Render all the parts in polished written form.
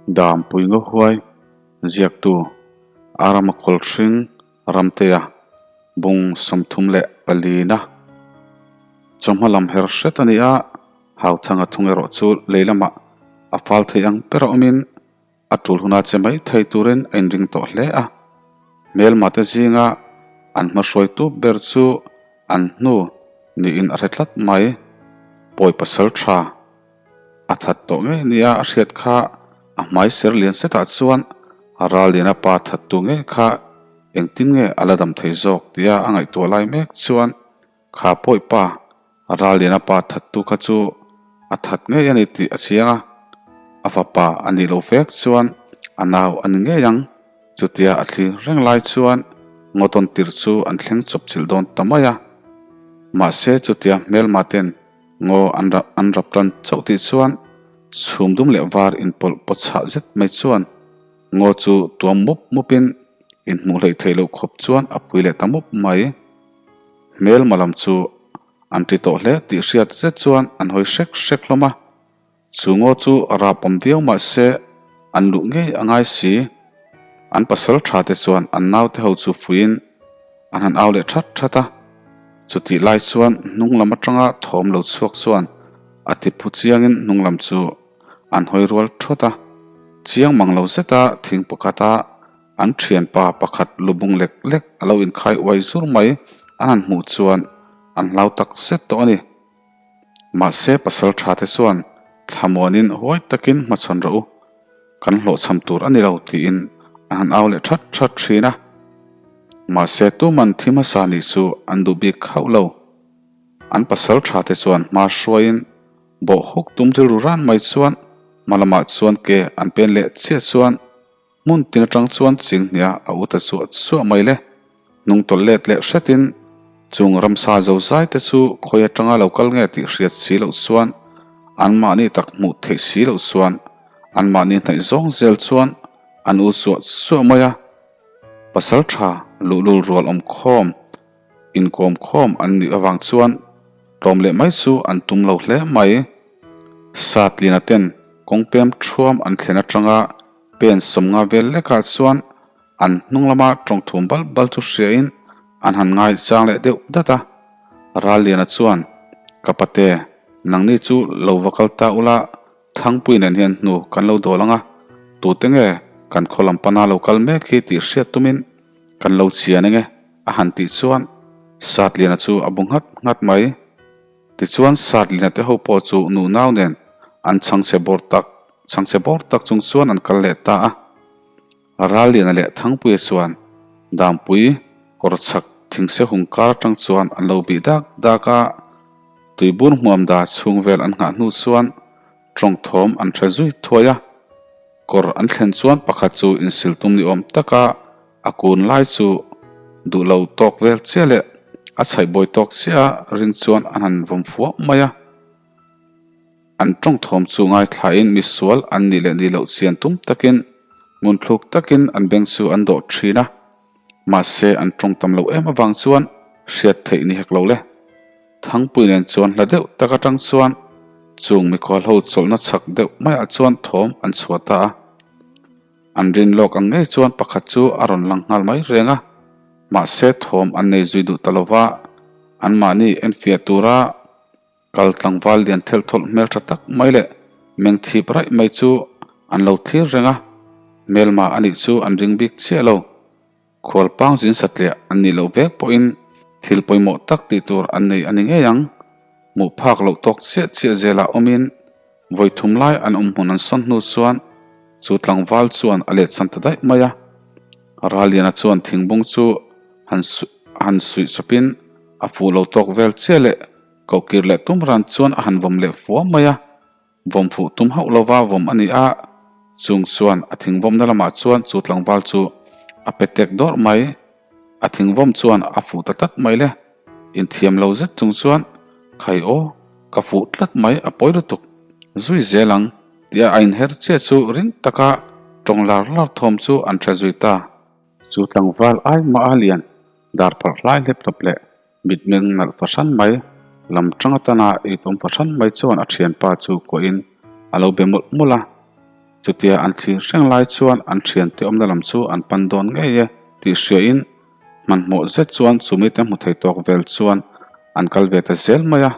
Dampui Ngawhuai ziaktu Arama Kawlhring Ramtea bung 34 na chawhma lam her hret a ni a, Hauthanga thung erawh chu lei lamah a fal thei ang ber a awmin a tul huna che mai thei turin a inring tawh hle a. Hmelma te zinga an hmahruaitu ber chu an hnu niin a hre tlat mai. Pawi pasal tha a that tawh ngei nia a hriat kha a hmai ser lian setah chuan Ralliana pa thattu ngei kha engtin nge a la dam thei zawk tia a ngaihtuah lai mek chuan Kha pawi pa, Ralliana pa thattu kha chu a that ngei a ni tih a chiang a, a fapa a nih loh vek chuan a nau a ni ngei ang. Chutia a thlir reng lai chuan ngawtawn tirh chu an thleng chawp chilh dawn ta mai a. Mahse chutia hmelma ten ngaw an an rap tan chauh tih chuan chhum dum leh var inpawlh paw chhah zet mai chuan ngaw chu tuam mup mupin inhmuh hleih theih loh khawp chuan a pui leh ta mup mai. Hmelma lam chu an ti tawh hle tih hriat zet chuan an hawi hrek hrek hlawm a. Chu ngaw chu rap awm viau mah se an luh ngei a ngai si. An pasal tha te chuan an naute ho chu fuiin an han au leh that that a. Chutih lai chuan hnung lam atanga thawm lo chhuak chuan a ti phu chiangin hnung lam chu an hawi rual thawt a. Chiang mang lo zeta thing pakhata An thianpa pakhat lubung lek lek a lo inkhai uai zur mai an han hmuh chuan an hlau tak zet tawh a ni. Mahse pasal tha te chuan thlamuanin huai takin hmachhawn rawh u, kan hlawhchham tur a ni lo tiin an han au leh that that thin a. Mahse tuman thi hmasa nih chu an duh bik hauh lo. An pasal tha te chuan hma hruaiin bawh huk tum rilru ran mai chuan hma lamah chuan ke an pen leh chiah chuan Hmun tin atang chuan chinghnia a u ta chuah chuah mai le. Hnung tawlh let leh hretin chung ramsa zozai te chu khawi atanga lo kal nge tih hriat si loh chuan anmahni tak hmuh theih si loh chuan anmahni hnaih zawng zel chuan an u chuah chuah mai a. Pasal tha luhlul rual awm khawm inkawm khawm an nih avang chuan tlawm leh mai chu an tum lo hle mai. Satlina ten kawngpem thuam an thlen atanga Pen sawmnga vel lekah chuan an hnung lama tawng thum bal bal chu hriain an han ngai chang leh deuh dat a. Ralliana chuan, Ka pate, nangni chu lo va kal ta ula, Thangpui nen hian hnu kan lo dawl ang a, tute nge kan khaw lam pana lo kal mek hi tih hriat tumin kan lo chian eng e, a han tih chuan Satliana chu a bu nghat nghat mai. Tichuan Satlina te ho pawh chu nu nau nen an chhangchhe bawr tak chhangchhe bawr tak chung chuan an kal leh ta a. Ralliana leh Thangpuia chuan Dampui kawr chhak thingse hung kar atang chuan an lo bih dak dak a. Tuibur hmuam da chhung vel an nghah hnu chuan tawng thawm an hre zui thuai a. Kawr an thlen chuan pakhat chu insil tum ni awm taka A kun lai chu duh lo tawk vel chiah leh a chhaih bawi tawk chiah a ring chuan an han vawm fuah mai a. An tawng thawm chu ngaithlain misual an nih leh nih loh chian tum takin ngunthluk takin an beng chu an dawh thin a. Mahse an tawng tam loh em avang chuan hriat theih ni hek lo le. Thangpui nen chuan hla deuh tak atang chuan chung mikhual ho chawlhna chhak deuh maiah chuan thawm an chhuah ta a. An rin lawk ang ngei chuan pakhat chu a rawn lang nghal mai reng a, mahse thawm an nei zui duh ta lova, anmahni enfiah tura kal tlangval lian thelh thawlh hmel tha tak mai leh meng thip raih mai chu an lo thlir reng a, hmelma a nih chu an ring bik chiah lo. Khualpang zin satliah an nih loh vek pawhin thil pawimawh tak tih tur an nei a ni ngei ang. Hmuh phak loh tawk chiah chiah zelah awmin vawi thum lai an awm hmun an sawn hnu chuan chu tlangval chuan a let san ta daih mai a. Ralliana chuan thingbung chu han han suih chawpin a fuh lo tawk vel chiah leh kohkir leh tum ran chuan a han vawm leh fuam mai a. Vawm fuh tum hauh lova vawm a ni a, chung chuan a thingvawmna lamah chuan chu tlangval chu a pe tek dawrh mai. A thingvawm chuan a fuh ta tlat mai le. Inthiam lo zet chung chuan, Khai aw, ka fuh tlat mai a pawi lutuk. Zui zel ang, tia a inher chiah chu ring taka tawng lar lar thawm chu an hre zui ta. Chu tlangval ai mah a lian dar pharh hlai hlep hlawp leh Mitmeng nalh fahran mai, lam tang atana eitawm fahran mai chuan a thianpa chu kuahin a lo be mawlh mawlh a. Chutia an thlir hreng lai chuan an thiante awmna lam chu an pan dawn ngei e tih hriain hmanhmawh zet chuan chu mite hmu thei tawk vel chuan an kal ve ta zel mai a.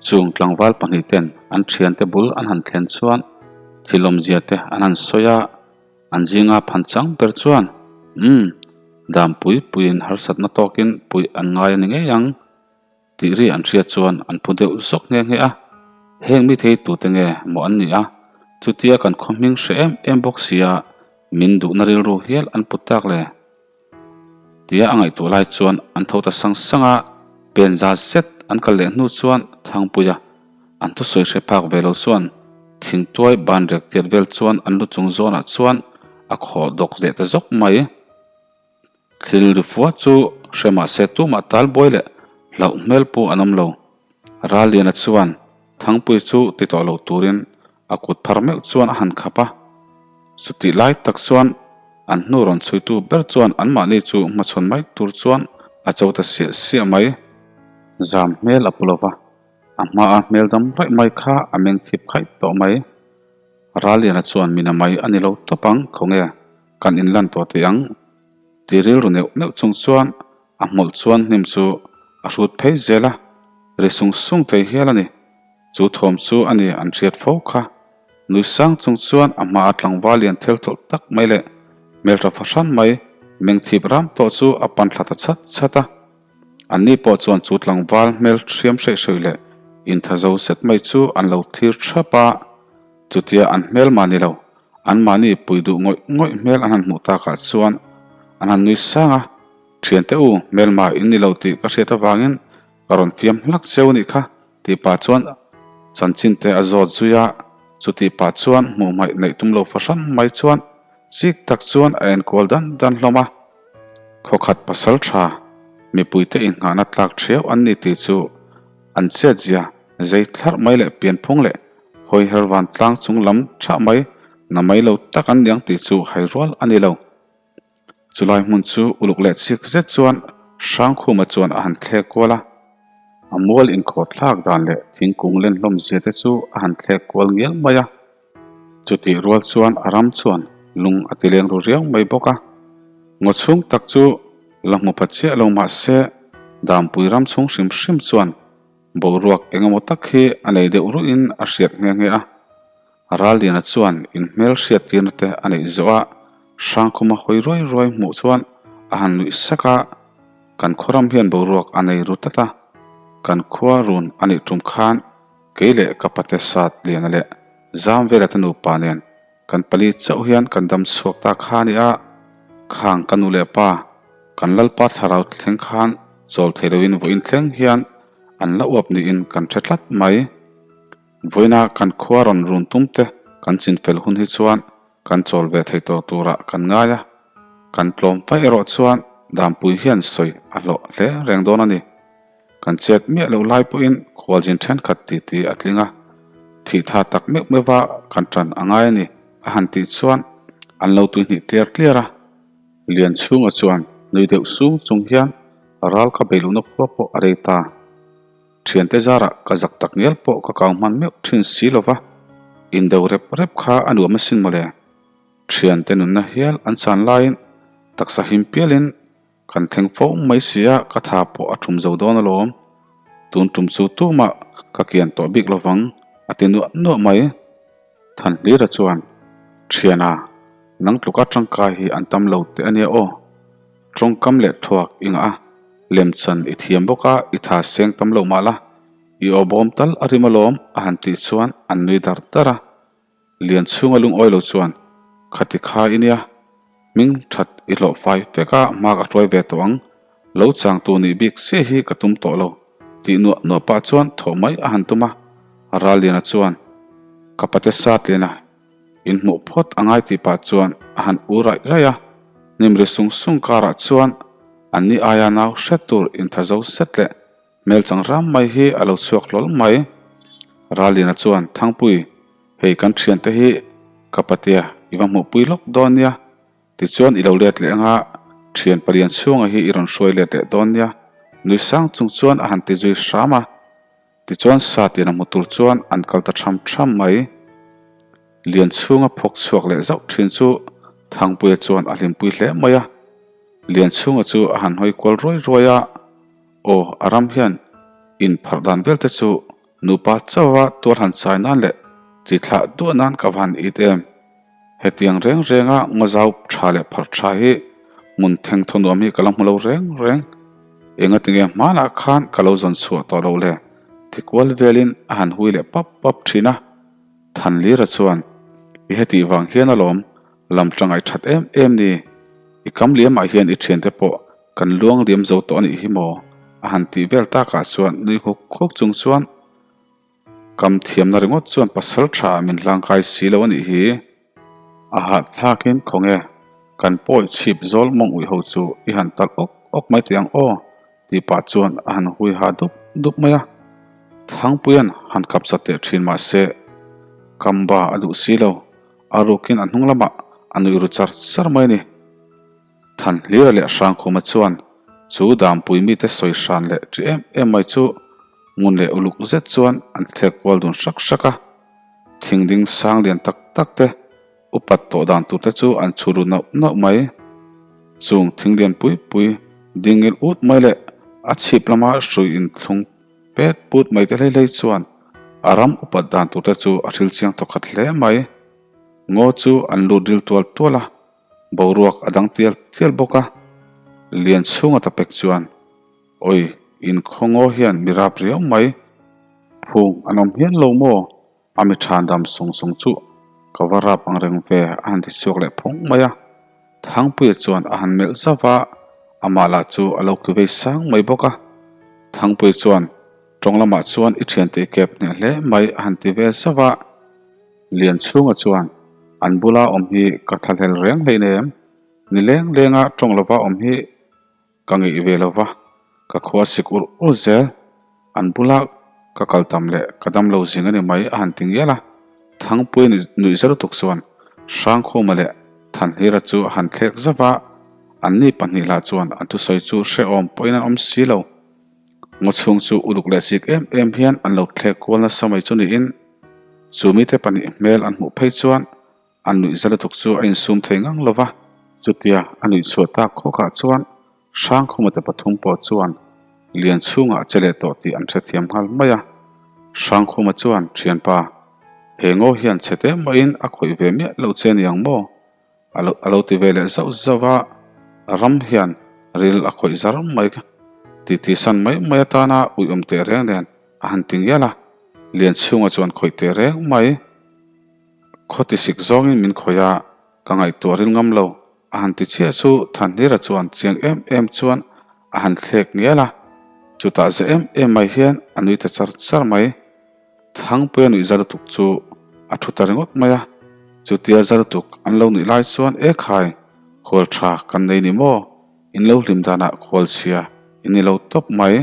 Chung tlangval pahnihten an thiante bul an han thlen chuan thil awmzia te an han sawi a, an zinga phan chang ber chuan, Umm, dan pui puiin harsatna tawkin puih an ngai a ni ngei ang. Tih ri an hriat chuan an phu deuh zawk nghe nghe a, heng mi thei tute nge maw an ni a, chutia kan khaw hming hre em em bawk sia min duhna rilru hial an put tak le? Tia a ngaihtuah lai chuan an tho ta sang sang a, pen za zet an kal leh hnu chuan Thangpuia an thusawi hre phak ve lo chuan thingtuai ban rek tiat vel chuan an lu chung zawnah chuan a khawh dawk leh ta zawk mai. Thil ri fua chu hre mahse tumah tal buai leh hlauh hmel pu an awm lo. Ralliana chuan Thangpui chu ti tawh lo turin a kut phar meuh chuan a han khap a. Chutih lai tak chuan an hnu rawn chhuitu ber chuan anmahni chu hmachhawn mai tur chuan a cho ta siah siah mai. Zam hmel a pu lo va, a hmaa hmel dam raih mai kha a meng thip khaih tawh mai. Ralliana chuan mina mai a ni lo tawp ang, khawnge? Kan inlan tawh teh ang ti rilru neuh neuh chung chuan a hmawlh chuan hnim chu a hrut phei zel a, ri sung sung thei hial a ni. Chu thawm chu a ni an hriat fo kha. Nui sang chung chuan a hmaa tlangval lian thel thawlh tak mai leh hmeltha fahran mai meng thip ram tawh chu a pan thla ta chat chat a. Anni pawh chuan chu tlangval hmel hriam hreih hreih leh inthazo zet mai chu an lo thlir thap a. Chutia an hmel mah ni lo, anmahni pui duh ngawih ngawih hmel an han hmuh takah chuan an han nui sang a, Thiante u, hmelma in ni lo tih ka hriat avangin ka rawn fiam hlak cheu nih kha tih pah chuan chanchin te a zawt zui a, chutih pah chuan hmuh hmaih neih tum lo fahran mai chuan chik tak chuan a enkual dan dan hlawm a. Khawkhat pasal tha, mipuite inngahna tlak thiau an ni tih chu an chetzia zei thlarh mai leh pianphung leh Hawiher vantlang chung lam thah mai na mai lo tak an niang tih chu hai rual a ni lo. Chulai hmun chu uluk leh chik zet chuan Hrangkhuma chuan a han thlek kual a. A mual inkhawh thlak dan leh thingkung len hlawm zia te chu a han thlek kual ngial mai a. Chutih rual chuan a ram chuan lung a ti leng ru riau mai bawk a. Ngaw chhung tak chu la hmu pha chiah lo mah se Dampui ram chhung hrim hrim chuan Boruak engemaw tak hi a nei deuh ruihin a hriat nghe nghe a. Ralliana chuan inhmel hriattirna te a neih zawh a, Hrangkhuma hawi ruai ruai hmuh chuan a han nuih sak a, Kan khawram hian boruak a nei ru tlat a, kan khua run a nih tum khan kei leh ka pate sat Liana leh Zamvela te nupa nen Kan pali chauh hian kan dam chhuak ta kha a ni a, khang ka nu leh pa, kan Lalpa thlarau thleng khan chawl thei loin vawiin thleng hian an la uap niin kan hre tlat mai. Vawiina kan khua rawn run tum te kan chinfel hun hi chuan kan chawl ve thei tawh turah kan ngai a, kan tlawm faih erawh chuan Dampui hian sawi a hlawh hle reng dawn a ni. Kan chet miah loh lai pawhin khualzin thenkhat titi a tling a, thih tha tak meuh meuha kan tan a ngai a ni a han tih chuan an lo tuihnih tliar tliar a. Lianchhunga chuan nui deuh sung chung hian ral ka bei luhna khua pawh a rei ta. Thiante zarah ka zak tak ngial pawh ka kau hman meuh thin si lova, indo rep rep kha a nuam asin mawle. Thiante nunna hial an chan laiin taksa him pialin Kan thleng fo mai sia ka tha pawh a tum zo dawn alawm. Tun tum chu tumah ka kian tawh bik lovang a ti nuah nuah mai. Thanhlira chuan, Thiana, nang tluka tangkai hi an tam lo teh ania aw. Tawngkam leh thuak i ngah a, lemchan i thiam bawk a i tha seng tam lo mah la, i aw bawm tal a rim alawm a han tih chuan an nui dar dar a. Lian chhunga lungawi lo chuan, Khati kha i nia, hming that i hlawh fai vek a, hma ka hruai ve tawh ang, lo changtu nih bik chiah hi ka tum tawh lo, tih nuah nuah pah chuan thawh mai a han tum a. Ralliana chuan, Ka pate sat liana, in hmuh phawt a ngai tih pah chuan a han u raih raih a, hnim ri sung sung karah chuan anni aia nau hret tur inthazo set leh Hmelchang ram mai hi a lo chhuak hlawl mai. Ralina chuan, Thangpui, hei kan thiante hi ka patea i va hmuhpui lawk dawn nia. Tichuan i lo let leh anga thian palian chhunga hi i rawn hruai let leh dawn nia. Nui sang chung chuan a han ti zui hram a. Tichuan Satiana hmu tur chuan an kal ta tham tham mai. Lianchhunga phawk chhuak leh zauh thin chu Thangpuia chuan a hlimpui hle mai a. Lianchhunga chu a han hawi kual ruai ruai a, Aw, a ram hian inpharh dan vel te chu nupa chauha tuar han chai nan leh chi thlah duah nan ka va han it em. Hetiang reng renga ngaw zau tha leh pharh tha hi hmun theng thaw nuam hi ka la hmu lo reng reng. Engatinge hmanah khan ka lo zawn chhuah tawh loh le ti kual velin a han hui leh pap pap thin a. Thanlira chuan, I hetih vang hian alawm lam tangai that em em ni. I kam liamah hian i thiante pawh kan luang liam zo tawh a nih hi maw? A han tih vel takah chuan nui huk huk chung chuan, Kam thiamna ringawt chuan pasal tha min hlangkai si lo a nih hi. A hahthlakin khawnge kan pawi chhip zawl mawng uih ho chu i han talh awk awk mai teh ang aw tih pah chuan a han hui ha dup dup mai a. Thangpuia'n han kap sa teh thin mah se Kamba a duh si lo, a rukin a hnung lamah a nui ru char char mai a ni. Thanhlira leh Hrangkhuma chuan chu Dampui mite sawi hran leh ṭi em em mai chu ngun leh uluk zet chuan an thlek kual dun hrak hrak a. Thing ding sang lian tak tak te, upat tawh dan tur te chu an chhu ru nauh nauh mai. Chung thing lian pui pui ding ngil ut mai leh a chhip lama hrui inthlung pet put mai te hlei hlei chuan a ram upat dan tur te chu a hril chiang thawkhat hle mai. Ngaw chu an lut ril tual tual a. Boruak a dang tial tial bawk a, lian chhunga ta pek chuan, Awi, in khawngaw hian mi rap riau mai. Phung an awm hian lo maw? A mi than dam sung sung chu ka va rap ang reng ve a han ti chhuak leh phawng mai a. Thangpuia chuan a han melh zauh a, amah lah chu a lo ki vei sang mai bawk a. Thangpuia chuan, Tawng lamah chuan i thiante i kep hneh hle mai a han ti ve zauh a. Lianchhunga chuan, An bula awm hi ka thlahlel reng hleinem, ni leng lenga tawng lova awm hi ka ngeih ve lova, ka khua sik ur ur zel, an bula ka kal tam leh ka dam lo zing a ni mai a han ti ngial a. Thangpui nuih za lutuk chuan Hrangkhuma leh Thanhlira chu a han thlek zauh a, anni pahnihlah chuan an thusawi chu hrehawm pawhin an awm si lo. Ngaw chhung chu uluk leh chik em em hian an lo thlek kual nasa mai chu niin chu mite pahnih hmel an hmuh phei chuan an nuih za lutuk chu a insum thei ngang lo va. Chutia a nuih chhuah tak khawkah chuan Hrangkhumate pathum pawh chuan lian chhungah a che leh tawh tih an hrethiam nghal mai a. Hrangkhuma chuan, Thianpa, he ngaw hian chhe te mahin a khawih ve miah lo che niang maw? A lo a lo ti ve leh zauh zauh a, ram hian ril a khawih zar mai titi san mai mai atana uiawm teh reng nen a han ti ngial a, Lianchhunga chuan khawih teh reng mai. Khaw ti sik zawngin min khawih a, ka ngaihtuah ril ngam lo a han ti chiah chu Thanhlira chuan chiang em em chuan a han thlek ngial a, chutah ze em em mai hian a nui ta char char mai. Thangpuia nuih za lutuk chu a thu ta ringawt mai a, chutia za lutuk an lo nuih lai chuan E khai, khual tha kan nei ni maw? In lo hlim danah khual chhia in ni lo tawp mai,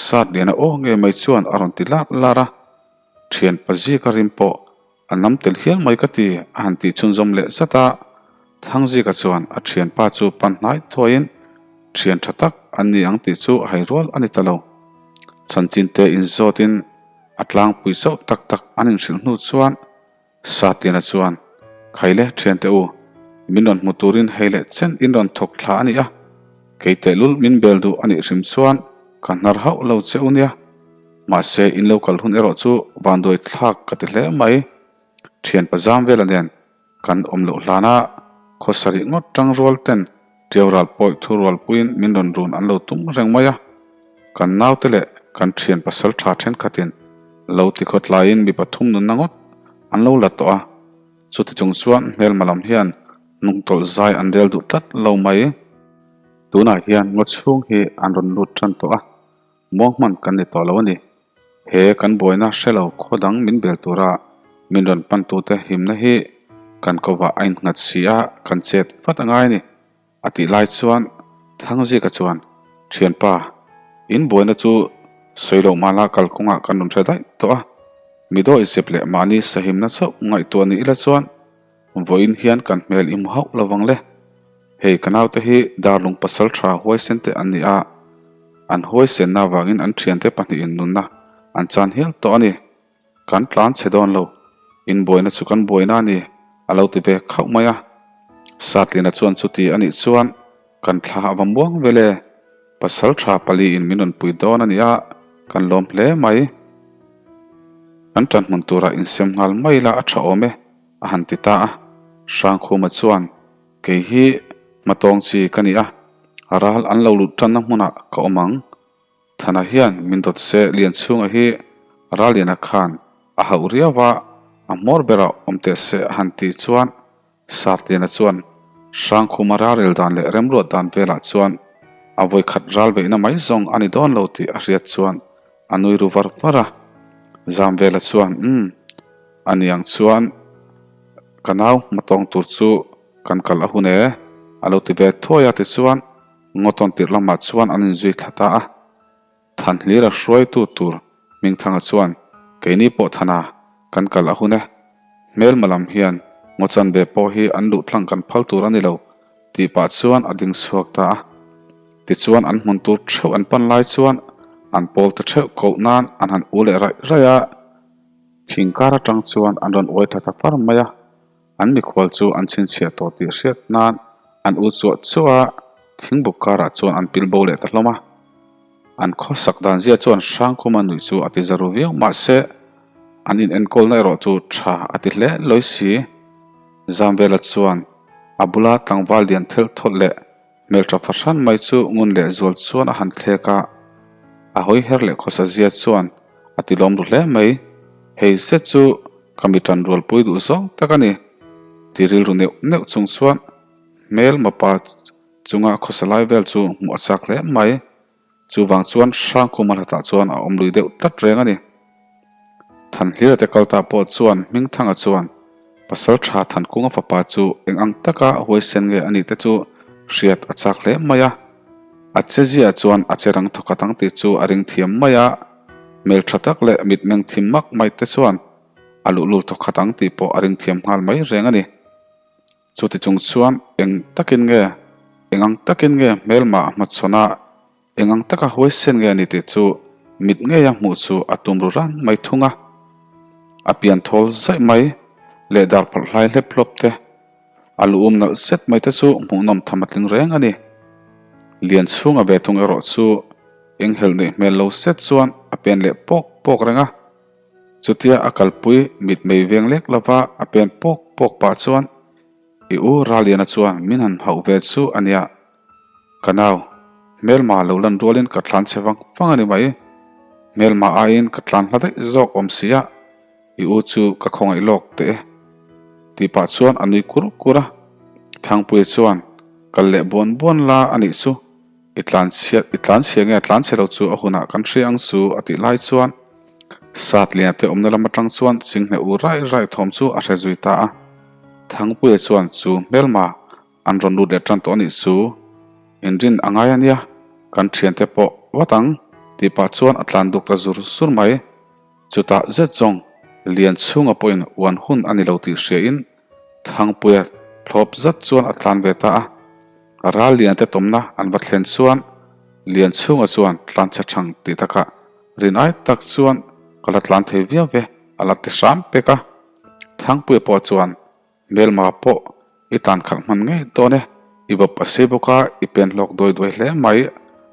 sat liana aw ngei mai chuan a rawn ti lar lar a, thian pa zika rim pawh a nam tel hial mai ka ti a han tih chhunzawm leh zat a, Thangzika chuan a thianpa chu pan hnai thuaiin thian tha tak an ni ang tih chu a hai rual a ni ta lo. Chanchin te inzawtin a tlangpui chauh tak tak an inhrilh hnu chuan Satliana chuan, Khaile thiante u, min rawn hmu turin hei leh chen in rawn thawk thla a ni a, kei tehlul min bel duh a nih hrim chuan ka hnar hauh lo che u nia. Mahse in lo kal hun erawh chu vanduai thlak ka ti hle mai. Thianpa zam vela nen Kan awm loh hlana khaw sarih ngawt tang rual ten ṭiau ral pawi thu rual puiin min rawn run an lo tum reng mai a. Kan naute leh kan ṭhian pasal ṭha ṭhenkhatin lo ti khaw tlaiin mi pathum nunna ngawt an lo la tawh a. Chuti chung chuan hmelma lam hian hnungtawlh zai an rel duh tlat lo mai. Tunah hian ngaw chhung hi an rawn lut ṭan tawh a, muang hman kan ni tawh lo a ni. He kan buaina hre lo khaw dang min bel tura min rawn pantute himna hi kan kovah a innghat si a, kan chet vat a ngai a ni, a tih lai chuan Thangzika chuan, Thianpa, in buaina chu sawi loh mahla kalkawngah kan rawn hre daih tawh a, mi dawi zep leh mahni sahimna chauh ngaihtuah ni ila chuan vawiin hian kan hmel i hmu hauh lo vang le. Hei ka naute hi darlung pasal tha huaisen te an ni a, an huaisenna avangin an thiante pahnihin nunna an chan hial tawh a ni. Kan tlan chhe dawn lo. In buaina chu kan buaina a ni, a lo ti ve khauh mai a. Satlina chuan chuti a nih chuan kan thla a va muang vel e. Pasal tha paliin min rawn pui dawn a ni a, kan lawm hle mai. Kan tan hmun turah insem nghal mai la a tha awm e, a han ti ta a. Hrangkhuma chuan, Kei hi hmatawng chi ka ni a, ral an lo lut tanna hmunah ka awm ang. Thana hian min dawt se Lianchhunga hi Ralliana khan a hauh riau a, a hmawr berah awm teh se a han tih chuan Sartliana chuan Hrangkhuma ralrel dan leh remruat dan velah chuan a vawikhat ral beihna mai zawng a ni dawn lo tih a hriat chuan a nui ru var var a. Zamvela chuan, Umm, a niang chuan ka nau hmatawng tur chu kan kal a hun e, a lo ti ve thuai a tichuan Ngawtawn tirh lamah chuan an inzui thla ta a, Thanhlira hruaitu tur Hmingthanga chuan, Keini pawh Thana, kan kal a hun e. Hmelma lam hian Ngawchan ve pawh hi an luh tlang kan phal tur a ni lo, tih pah chuan a ding chhuak ta a. Tichuan an hmun tur theuh an pan lai chuan an pawl ta theuh koh nan an han u leh raih raih a. Thing kar atang chuan an rawn uai thla ta far mai a. An mikhual chu an chhinchhiah tawh tih hriat nan an u chuah chuah a, thingbuk karah chuan an pil bo leh ta hlawm a. An khawsak dan zia chuan Hrangkhuma nuih chu a ti za ru viau mahse an inenkawlna erawh chu tha a ti hle lawi si. Zamvela chuan a bula tlangval lian thelh thawlh leh Hmeltha fahran mai chu ngun leh zual chuan a han thlek a, a hawi her leh khawsa zia chuan a ti lawm ru hle mai. Hei zet chu ka mi tan rualpui duh zawng tak a ni, ti rilru neuh neuh chung chuan hmel mapa chunga khawsa lai vel chu hmuh a chak hle mai. Chuvang chuan Hrangkhuma hlatah chuan a awm lui deuh tlat reng a ni. Thanhlira te kal ta pawh chuan Hmingthanga chuan Pasal tha Thankunga fapa chu eng ang taka huaisen nge a nih te chu hriat a chak hle mai a. A che ziah chuan a che rang thawkhat ang tih chu a ring thiam mai a, hmeltha tak leh mitmeng thim mak mai te chuan a luhlul thawkhat ang tih pawh a ring thiam nghal mai reng a ni. Chuti chung chuan eng takin nge, eng ang takin nge hmelma a hmachhawn a, eng ang taka huaisen nge a ni tih chu mit ngeia hmuh chu a tum ru ran mai thung a. A pian thawl zaih mai leh dar phawrh hlai hlep hlawp te, a lu um nalh zet mai te chu hmuhnawm tham a tling reng a ni. Lianchhunga ve thung erawh chu enghelh neih hmel lo set chuan a pen leh pawk pawk reng a. Chutia a kalpui mitmei veng lek lova a pen pawk pawk pah chuan i u Raliana chuan min han hauh ve chu a nia. Ka nau, hmelma lo lan rualin ka tlan che vang vang a ni mai. Hmelma aiin ka tlan hla daih zawk awm si a, i u chu ka khawngaih lawk teh e. Tih pah chuan a nui kur kur a. Thangpuia chuan, Kal leh buan buan la a nih chu. I tlan chhiat, i tlan chhia nge tlan chhe lo chu a hunah kan hria ang chu a tih lai chuan Satliana te awmna lam atang chuan chinghne u raih raih thawm chu a hre zui ta a. Thangpuia chuan chu hmelma an rawn lut leh tan tawh a nih chu inrin a ngai a nia, kan thiante pawh vat ang tih pah chuan a tlan duk ta zur zur mai. Chutah zet zawng Lianchhunga pawhin uan hun a ni lo tih hriain Thangpuia thlawp zat chuan a tlan ve ta a. Ral lian te tawmna an va thlen chuan Lianchhunga chuan tlan chhe thang tih takah rin ai tak chuan ka la tlan thei viau ve a la ti hram pek a. Thangpuia pawh chuan Hmelma pawh i tan khalh hman ngei dawn e, i bawp a sei bawk a, i pen hlawk duai duai hle mai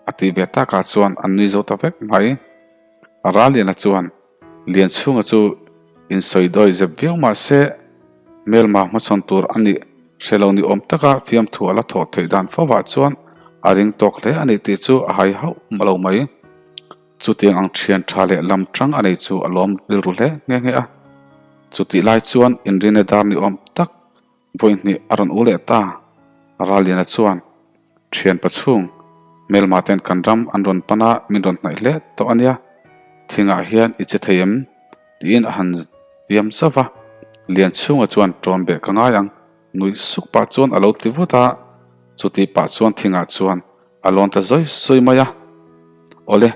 a tih ve takah chuan an nui zo ta vek mai. Raliana chuan Lianchhunga chu insawi dawi zep viau mah se, hmelma hmachhawn tur a nih hre lo ni awm taka fiamthu a la thawh theih dan fovah chuan a ring tawk hle a ni tih chu a hai hauh lo mai. Chutiang ang thian tha leh lam tang a nei chu a lawm rilru hle nghe nghe a. Chutih lai chuan inrine dar ni awm tak vawi hnih a rawn u leh ta. Raliana chuan, Thian pachhung, hmelma ten kan ram an rawn pan a, min rawn hnaih hle tawh a nia. Thingah hian i che thei em? tiin a han fiam zauh va. Lianchhunga chuan ṭawn beh ka ngai ang, nuih suk pah chuan a lo ti vut a. Chutih pah chuan thingah chuan a lawn ta zawi zawi mai a. Awle,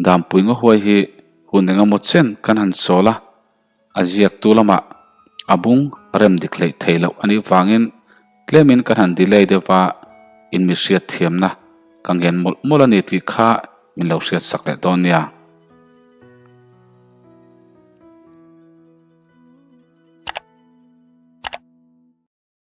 Dampui Ngahuai hi hun engemaw chen kan han chawl a, a ziaktu lamah a bung rem dik hleih thei loh a nih vangin tlemin kan han delay deuh va, in mi hriat thiamna ka ngen mawlh mawlh a ni tih kha min lo hriat sak leh dawn nia.